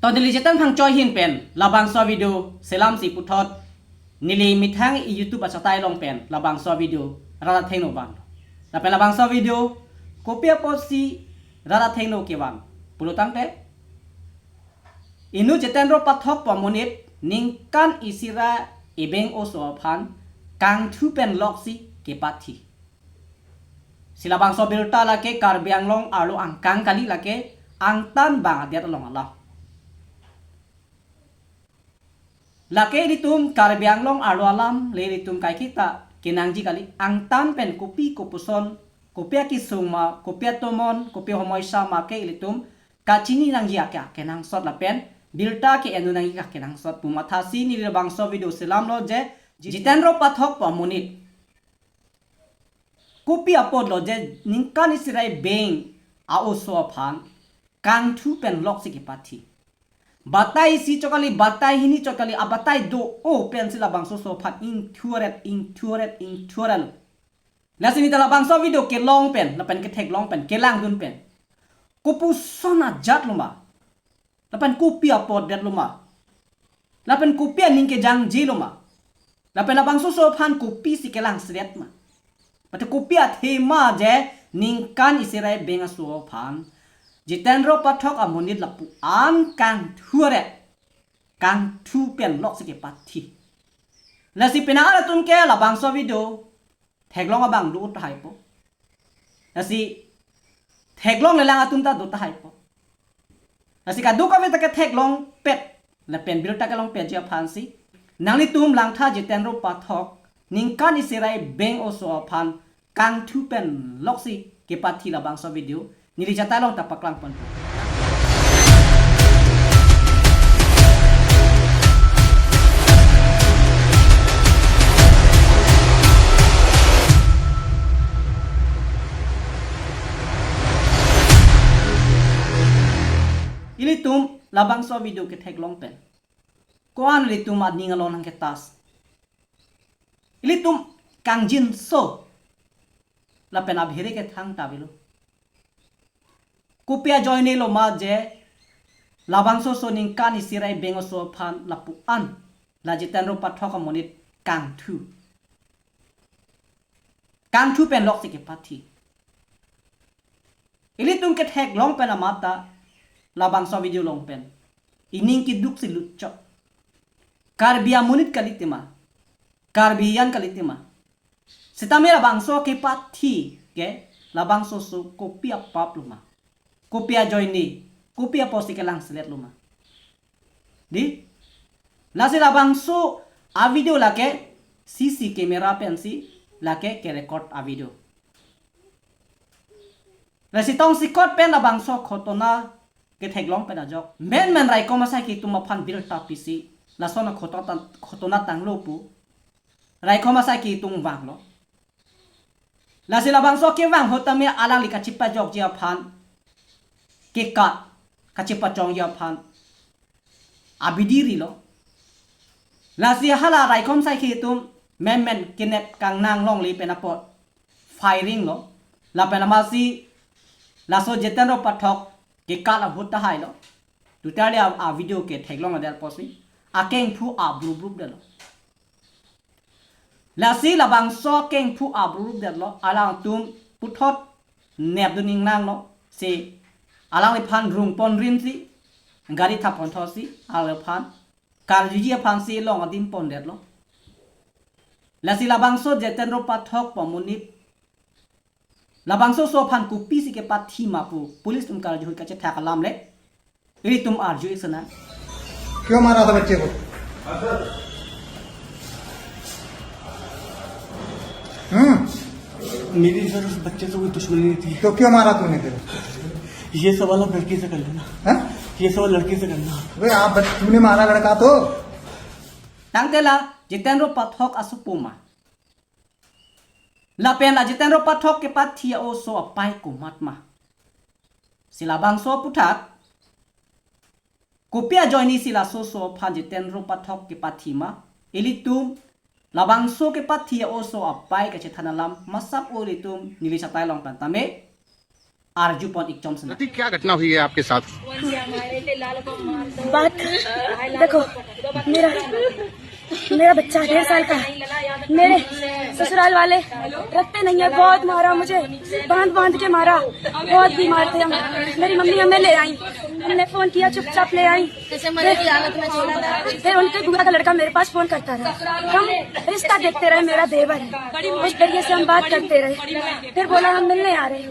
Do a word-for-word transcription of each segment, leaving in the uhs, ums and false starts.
To neli Jiten Phangcho ahin pen labangso video selamsi puthot neli methang i YouTube achatai along pen labangso video rat athengno van. Lapen labangso video kopi apotsi rat athengno kevan pulo tangte, inut Jitendra Pathak pu amonit ningkan isi ra ebeng oso aphan kangthu pen loksi kepathi. Si labangso birta lake Karbi Anglong arlo angkang kali, lake angtan bang adet along alam. Lake ilitum Karbi Anglong arlo alam le ilitum kaiketa kenangji kali, angtan pen kopi kopuson, kopi akesung ma, kopi atomon, kopi ahomoisa ma ke ilitum kachini nangji ake akenangsot lapen birta ke-en nangji akenangsot pu mathasi neli labangso video selamlo je Jitendra Pathak pu amonit kopi apotlo je ningkan isi ra ebeng a-oso aphan kangthu pen loksi kepathi. Batai isi chot kali, batai hini chot kali, abatai do-o pensi labangso oso aphan ingthuret, ingthuret, ingthuret. Lasi neli ta labangso video kelong pen, lapen ketheklong pen, kelangdun pen, kopuson ajat lo ma, lapen kopi apot det lo ma, lapen kopi aning kejangje lo ma, lapen labangso oso aphan kopisi kelangsedet ma, mate kopi athema je ningkan isi ra ebeng aso aphan Jitendra Pathak amonit lapu-an kangthuret, kangthu pen loksi kepathi. Lasi penang atum ke labangso video theklong abang do tahaipo. Lasi theklonglelang atum ta do tahaipo. Lasi kadokave ta ketheklong pet lapen birta kelong petji aphansi nanglitum langtha Jitendra Pathak ningkan isi ra ebeng oso aphan kangthu pen loksi kepathi labangso video neli chatai along ta paklang pon. Ilitum labangso video ketheklong pen ko-an ilitum aning along nangketas, ilitum kangjinso lapen abhere kethang ta avelo. Kopi ajoine lo ma je labangso oso ningkan isi ra ebeng oso aphan lapu-an la Jitendra Pathak amonit kangthu, kangthu pen loksi kepathi. Ilitum ketheklong pen amat ta labangso video along pen ining keduksi lutchot. Karbi amonit kali tema, Karbi an kali tema. Sitame labangso kepathi ke labangso oso kopi apap lo ma, kopi ajoine, kopi apotsi kelangselet lo ma, dei? Lasi labangso avideo lake C C camera pensi lake kerecord avideo. Lasi tongsekot pen labangso ghotona ketheklong pen ajok menmen raikom asai atum aphan birta pisi lason aghotona tang-, ghotona tanglo pu raikom asai atum vanglo. Lasi labangso kevang ahut tame alangli kachepajokji aphan, kekat kachepachongji aphan abidi rilo. Lasi hala raikom asai atum menmen kenep kangnang longle pen apot firing lo. Lapen amatsi laso Jitendra Pathak kekat ahut tahai lo. Tutar le a, avideo ketheklong adet apotsi akengphu abrup brup detlo. Lasi labangso akengphu abrup detlo, alangtum puthot nepdun ingnang lo, si alangliphan rung pon rinsi gari thap pon thotsi alangliphan karjuji aphansi long adim pon detlo. Lasi labangso Jitendra Pathak pu amonit labangso oso aphan kopisi kepathi ma pu police atum karju ahut kachethak alam le ilitum arju-ik sinang. क्यों मारा था बच्चे को? हम्म। मेरी सर उस बच्चे से कोई दुश्मनी नहीं थी। तो क्यों मारा तूने फिर? ये सवाल आप लड़की से कर लेना। हैं? ये सवाल लड़की से करना। अबे आप बच-, तूने मारा लड़का तो? Tangte la Jitendra Pathak asopo ma, lapen la Jitendra Pathak kepathi a-oso apai komat ma? Si labangso aphuthak kopi ajoinesi laso oso aphan Jitendra Pathak kepathi ma? Ilitum labangso kepathi a-oso apai kachethan alam masap o ilitum neli chatai along pen tame. arjupon ikchom sena. प्रति क्या घटना हुई है आपके साथ? बात, देखो, मेरा मेरा बच्चा डेढ़ साल का है। मेरे ससुराल वाले रखते नहीं है, बहुत मारा मुझे, बांध बांध के मारा, बहुत बीमार थे हम। मेरी मम्मी हमें ले आई, हमने फोन किया, चुपचाप ले आई। फिर उनके बुआ का लड़का मेरे पास फोन करता रहा, हम रिश्ता देखते रहे, मेरा देवर है, उस जरिए से हम बात करते रहे। फिर बोला हम मिलने आ रहे हैं,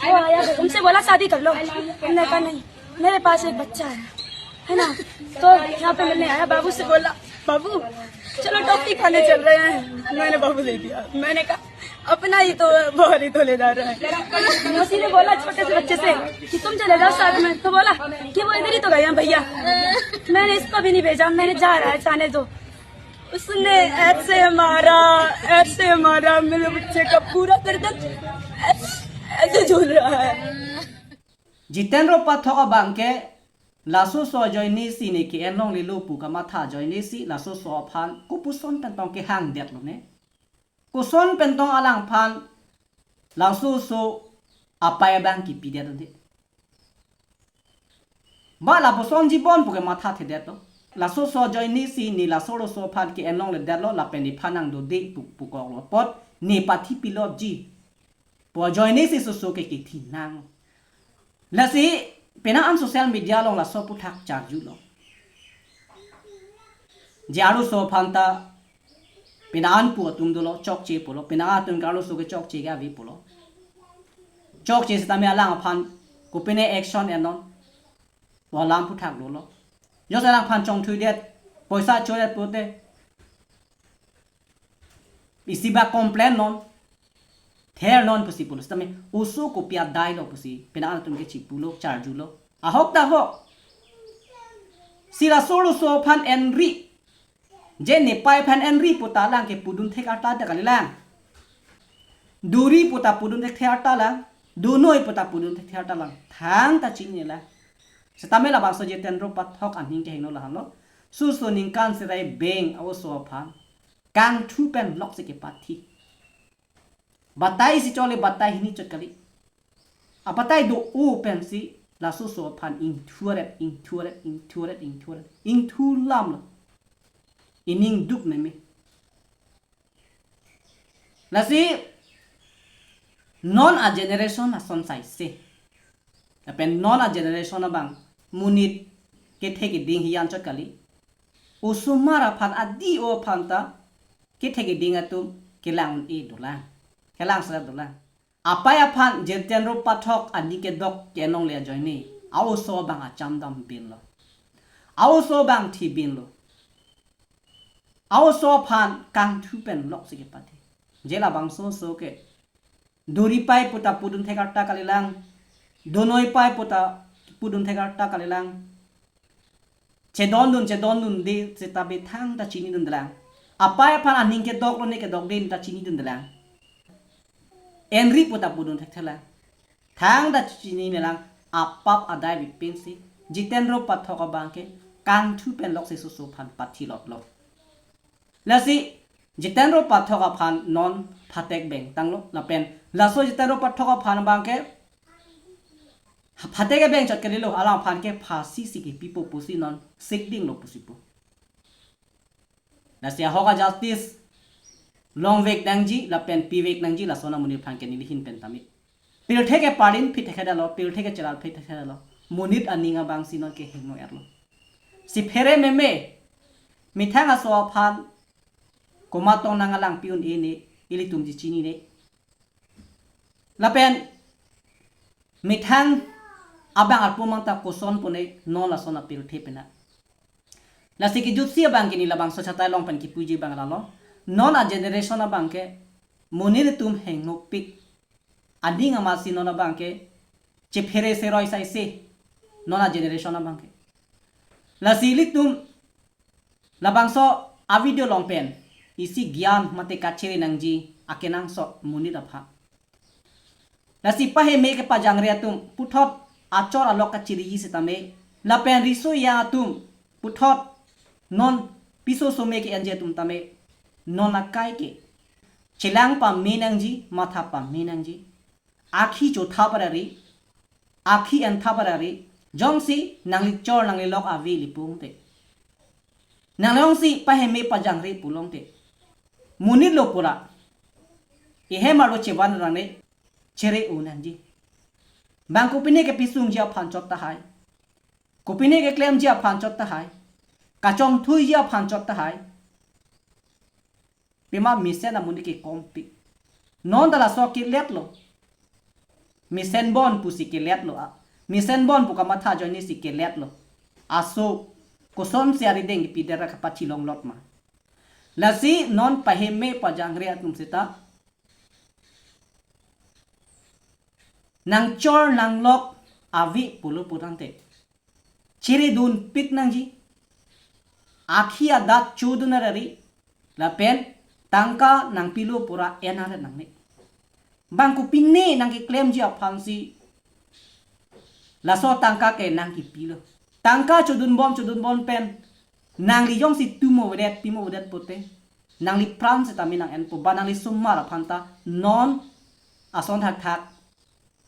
वो आया, हमसे बोला शादी कर लो, हमने कहा नहीं, मेरे पास एक बच्चा है, है ना। तो यहाँ पे मिलने आया, बाबू से बोला, बाबू चलो टॉफी खाने चल रहे हैं। मैंने बाबू दे दिया, मैंने कहा अपना ही तो, बहुत ही तो ले जा रहा है। मौसी ने बोला छोटे से बच्चे से कि तुम चले जाओ साथ में, तो बोला कि वो इधर ही तो गए हैं भैया। मैंने इसको भी नहीं भेजा, मैंने जा रहा है जाने दो। उसने ऐसे मारा, ऐसे मारा, मेरे बच्चे का पूरा गर्दन ऐसे झूल रहा है। Jitendra Pathak abangke laso so ajoine si ne ke-en longlelo pu kamatha ajoine si laso so aphan kopuson pen tong kehang detlo ne. Koson pen tong alangphan laso so apei abang kipi detlo ne. Ba lapuson jibon pu kematha the detlo. Laso so ajoine si ne laso so aphan ke-en longle detlo lapen nephan nangdode pu pukoklo apot ne pathi pilotji pu ajoine si so so ke kithinang. Lasi penang an social media along laso aputhak charjulo. Je arloso aphan ta penang an pu atum dolo, chokche pulo, penang atum ke arloso ke chokche ke ave pulo. Chokche sitame alang aphan kopine action ennon pu alam aputhak dolo. Jongsi alangphan chongthuidet, poisa chodet pute isi ba complain non, ther non pusi pulo. Sitame oso kopi adai lo pusi penang an atum ke chipulo, charjulo. Ahok ta ahok. Si laso arloso aphan enri, je nepei aphan enri pu ta alang ke pudun thek arta ta kalilang. Duri pu ta pudun thekthe arta lang, dunoi pu ta pudun thekthe arta lang. Thangta chinilang. Sitame labangso Jitendra Pathak aning kehingno lahenlo. Susu ningkan serai beng a-oso aphan kangthu pen loksi kepathi. Batai isi chole, batai hini chot kali. Abatai do-o pensi laso so aphan ingthuret, ingthuret, ingthuret, ingthuret, ingthu lamlo. Ining duk meme. Lasi non a-generation ason saise. Lapen non a-generation abang monit kethe keding hiyan chot kali. Osomar aphan, adi-o aphan ta kethe keding atum kelang un-e dolang, kelang sera dolang. Apei aphan Jitendra Pathak aning kedok ke-en longle ajoine a-oso abang acham dam binlo. A-oso abang thi binlo. A-oso aphan kangthu pen loksi kepathi. Je labangso so ke duri pei pu ta pudun thek arta kalilang. Dunoi pei pu ta pudun thek arta kalilang. Chedondun, chedondunde seta be thangta chinidun dolang. Apei aphan aning kedoklo ne kedokde ta chinidun dolang. Enri pu ta pudun thekthelang. Thangta chinimelang, apap adai bipinsi Jitendra Pathak abang ke kangthu pen loksi susu aphan pathi lotlo. Lasi Jitendra Pathak aphan non phatek beng tanglo, lapen laso Jitendra Pathak aphan abang ke phatek beng chot kalilo, alangphan ke phasi si kipipo pusi non sikdinglo pusi pu. Lasi ahok a-justice longvek nangji lapen pivek nangji laso amonit aphan ke neli ahin pen tame. Pirthe ke parin phit thekhe dalo, pirthe ke chelar phit thekhe dalo. Monit aning abang si non kehingno erlo. Si phere meme, methang aso aphan komat tong nang alangpi un-e ne, ilitum ji chinine. Lapen methang abang arpu mang ta koson pone non lason apirthe pena. Lasi kejutsi abang ke ne labangso chatai along pen kipuji abang lalo. Non a-generation abang ke monit atum hengnopik. Aning amatsi non abang ke chephere seroi saise non a-generation abang ke. Lasi ilitum labangso a-video along pen isi gyan mate kachere nangji akenangsot monit aphan. Lasi paheme kepajangre atum puthot achor alok kachiriji sitame, lapen riso-ejang atum puthot non piso some ke-enji atum tame, non akai ke chelang pame nangji, matha pame nangji. Akhi chotha parari, akhi en thabarari, jongsi nangli chor nangli lok ave ili pulongte, nangli jongsi paheme pajangre pulongte, monit lo pura ehem arlo chevan rangne chere-o nangji. Bang kopine kepisungji aphan chot tahai, kopine keklemji aphan chot tahai, kachongthuiji aphan chot tahai. Pima mesen amonit ke kompik. Non ta laso kelet lo. Mesen bon pusi kelet lo a. Mesen bon pu kamatha ajoine si kelet lo. Aso kosonsi arideng kipidet ra kapachilong lot ma. Lasi non paheme pajangre atum seta nangchor nanglok ave pulo pulongte, chiridun pik nangji. Akhi adat chodun arari, lapen tangka nangpilo pura en aret nangne. Bang kopine nangkeklemji aphansi laso tangka ke nangkipilo. Tangka chodunbom chodunbom pen nangli jongsi tumo avedet, pimo avedet pote, nangli pran setame nang enpo, ba nangli osomar aphan ta non ason thakthak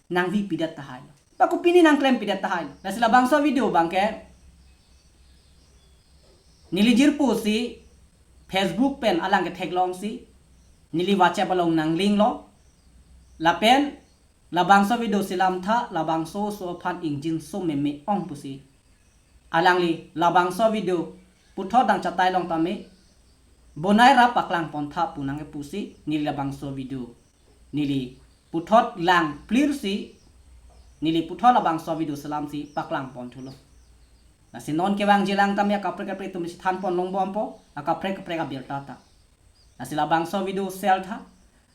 nangvi pidet tahai. Ba kopine nangklem pidet tahai. Lasi labangso video bangke neli jirpo si Facebook pen alang ketheklongsi neli WhatsApp along nang link lo. Lapen labangso video selam tha, labangso oso aphan ingjinso meme ong pusi alangli labangso video puthot dang chatai long tame bonai ra paklang pon tha pu nangkepusi neli labangso video neli puthot lang clear si neli puthot labangso video selamsi paklang pon thulo. Lasi non kevangji lang tame akaprek kaprek atum si than pon longbompo, akaprek kaprek abirta ta. Lasi labangso video share tha,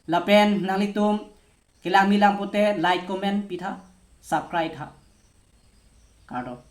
lapen nanglitum kelang milang pote like, comment pitha, subscribe tha. Kardom.